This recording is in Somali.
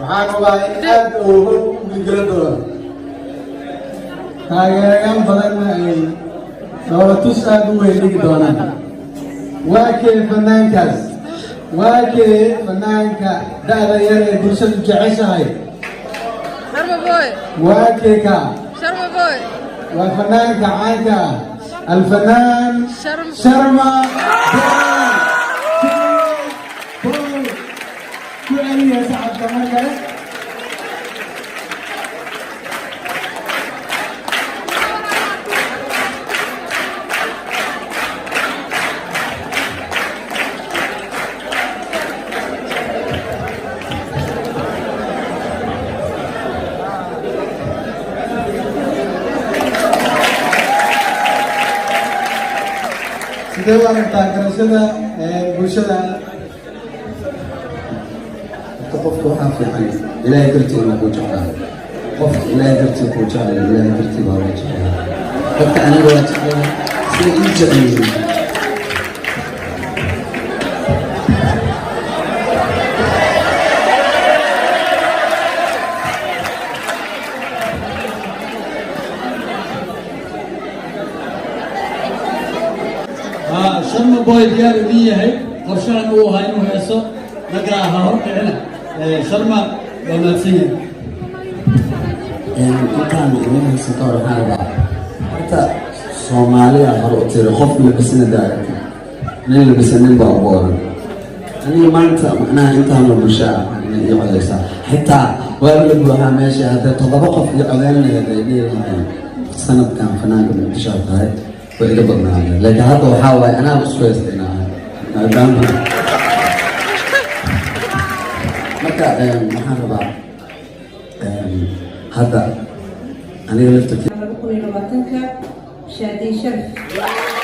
Waxaan hubaa in aad uu u gilgilan doono, taageerayaal badanna ay dhoolatus aad u weyn dhigi doonaan. Waa kee fanaankaas? Waa kee fanaanka da'da yar ee bulshadu jeceshahay? Sharma Boy. Waa kee ka? Sharma Boy. Waa fanaanka caanka ah, alfanaan Sharma. Sharma Boy. Ku celiya sacabka mar kale. Sidee u aragtaa garashada bulshada? Horta qofka waxaa fiican Ilaahay dartii inuu kuu jeclaado. Qofka Ilaahay dartii kuu jeclayo, Ilaahay dartii baa loo jeclaa. Dadka aniga waa jeclahay sida ii jecel yihiin. Sharma Boy diyaar idin yahay, qorshahan uu ahaa inuu heeso markaa ha hor dhicina. Sharma waa mahadsan yahay. Intaan idin haysan ka hor, waxaan rabaa horta Soomaaliya hore u tiri, qof labisana daaragta nin labisanin baa ugu oran. Aniga maanta macnaha intaanu bulsho ah inay ii codeysaa, xitaa waa la buuxaa meesha. Haddee 7 qof ii codeyn lahayd, ay dhihi lahayn sanadkan fanaanka Muqdisho tahay, way iga badnaadeen. Laakiin hadda waxaa waaye anaa isku haysta inaa ahay, maadaama marka waxaan rabaa hadda aniga laftarkii 2020-ka, Shaadi Sharaf.